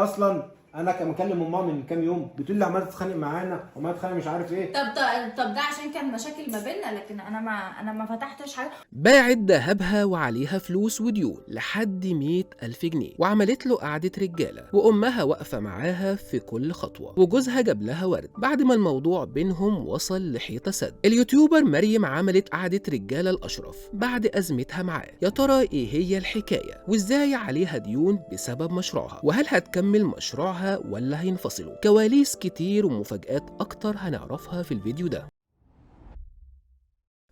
اصلا انا كان مكلم امها من كام يوم، بتقول لي عماله تتخانق معانا وعماله تتخانق مش عارف ايه. طب ده عشان كان مشاكل ما بيننا، لكن انا ما فتحتش حاجه. باعت ذهبها وعليها فلوس وديون لحد 100,000 جنيه، وعملت له قعدة رجالة، وأمها واقفة معاها في كل خطوة، وجوزها جاب لها ورد بعد ما الموضوع بينهم وصل لحيطة سد. اليوتيوبر مريم عملت قعدة رجالة لأشرف بعد أزمتها معاه. يا ترى إيه هي الحكاية؟ وإزاي عليها ديون بسبب مشروعها؟ وهل هتكمل مشروعها ولا هينفصلوا؟ كواليس كتير ومفاجآت أكتر هنعرفها في الفيديو ده.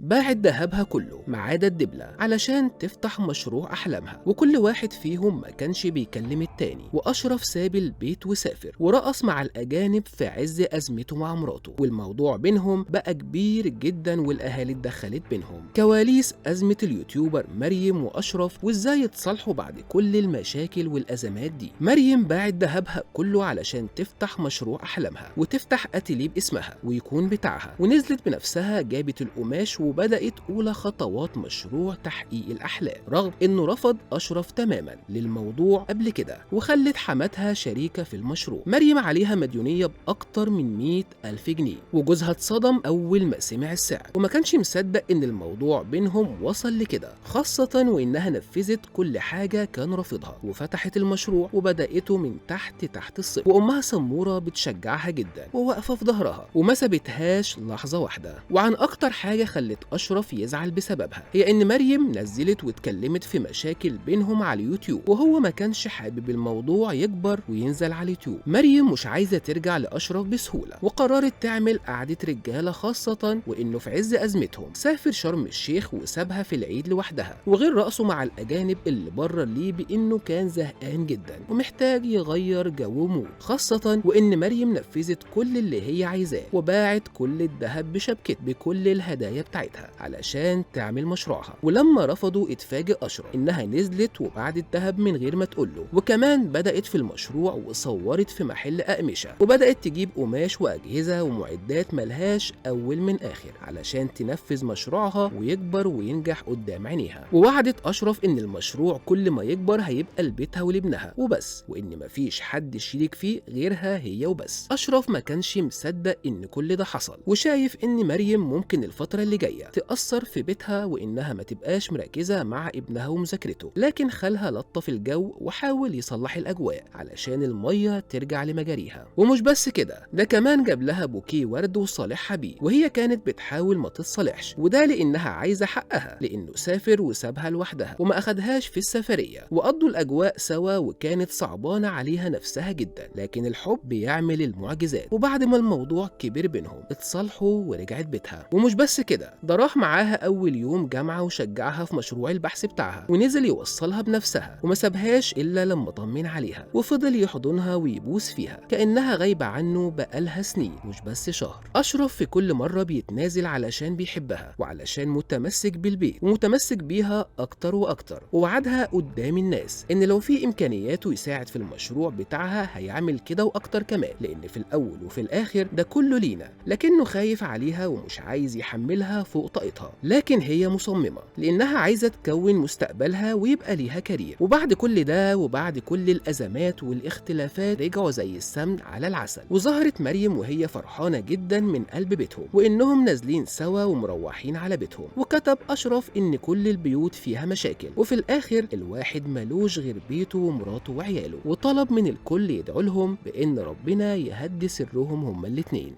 باعت ذهبها كله ما عدا الدبلة علشان تفتح مشروع أحلامها، وكل واحد فيهم ما كانش بيكلم التاني. وأشرف ساب البيت وسافر ورقص مع الأجانب في عز أزمته مع مراته، والموضوع بينهم بقى كبير جدا والأهالي اتدخلت بينهم. كواليس أزمة اليوتيوبر مريم وأشرف وإزاي اتصالحوا بعد كل المشاكل والأزمات دي. مريم باعت ذهبها كله علشان تفتح مشروع أحلامها وتفتح أتيليه باسمها ويكون بتاعها، ونزلت بنفسها جابت القماش وبدأت أولى خطوات مشروع تحقيق الأحلام، رغم إنه رفض أشرف تماما للموضوع قبل كده، وخلت حماتها شريكة في المشروع. مريم عليها مديونية بأكتر من 100,000 جنيه، وجوزها اتصدم أول ما سمع السعر وما كانش مصدق إن الموضوع بينهم وصل لكده، خاصة وإنها نفذت كل حاجة كان رافضها وفتحت المشروع وبدأته من تحت الصفر. وأمها سمورة بتشجعها جدا وواقفة في ظهرها وما سابتهاش لحظة واحدة. وعن أكتر حاجة خلت أشرف يزعل بسببها هي إن مريم نزلت واتكلمت في مشاكل بينهم على اليوتيوب، وهو ما كانش حابب الموضوع يكبر وينزل على اليوتيوب. مريم مش عايزة ترجع لأشرف بسهولة، وقررت تعمل قعدة رجالة، خاصة وإنه في عز أزمتهم سافر شرم الشيخ وسابها في العيد لوحدها، وغير رأسه مع الأجانب اللي بره ليه بإنه كان زهقان جدا ومحتاج يغير جو mood، خاصة وإن مريم نفذت كل اللي هي عايزاه وباعت كل الذهب بشبكة بكل الهدايا بتاعتها علشان تعمل مشروعها. ولما رفضوا اتفاجئ أشرف إنها نزلت وبعت الذهب من غير ما تقوله، وكمان بدأت في المشروع وصورت في محل أقمشة، وبدأت تجيب قماش وأجهزة ومعدات ملهاش أول من آخر علشان تنفذ مشروعها ويكبر وينجح قدام عينيها. ووعدت أشرف إن المشروع كل ما يكبر هيبقى لبيتها ولابنها وبس، وإن مفيش حد شريك فيه غيرها هي وبس. أشرف ما كانش مصدق إن كل ده حصل، وشايف إن مريم ممكن الفترة اللي جاية تأثر في بيتها وإنها ما تبقاش مركزة مع ابنها ومذاكرته، لكن خالها لطف الجو وحاول يصلح الأجواء علشان المية ترجع لمجاريها. ومش بس كده، ده كمان جاب لها بوكيه ورد وصالحها بيه، وهي كانت بتحاول ما تتصالحش، وده لإنها عايزة حقها لإنه سافر وسابها لوحدها وما أخدهاش في السفرية، وقضوا الأجواء سوا وكانت صعبانة عليها نفسها جدا، لكن الحب بيعمل المعجزات. وبعد ما الموضوع كبر بينهم اتصالحوا ورجعت بيتها. ومش بس كده، ده راح معاها أول يوم جامعة وشجعها في مشروع البحث بتاعها، ونزل يوصلها بنفسها وما سابهاش إلا لما طمن عليها، وفضل يحضنها ويبوس فيها كأنها غايبة عنه بقالها سنين مش بس شهر. أشرف في كل مرة بيتنازل علشان بيحبها وعلشان متمسك بالبيت ومتمسك بيها أكتر وأكتر، ووعدها قدام الناس إن لو في إمكانياته يساعد في المشروع بتاعها هيعمل كده وأكتر كمان، لأن في الأول وفي الآخر ده كله لينا، لكنه خايف عليها ومش عايز يحملها فوق طاقتها، لكن هي مصممة لأنها عايزة تكون مستقبلها ويبقى ليها career. وبعد كل ده وبعد كل الأزمات والاختلافات رجعوا زي السمن على العسل، وظهرت مريم وهي فرحانة جدا من قلب بيتهم وإنهم نازلين سوا ومروحين على بيتهم. وكتب أشرف إن كل البيوت فيها مشاكل وفي الآخر الواحد ملوش غير بيته ومراته وعياله، وطلب من الكل يدعو لهم بإن ربنا يهدي سرهم هما الاتنين.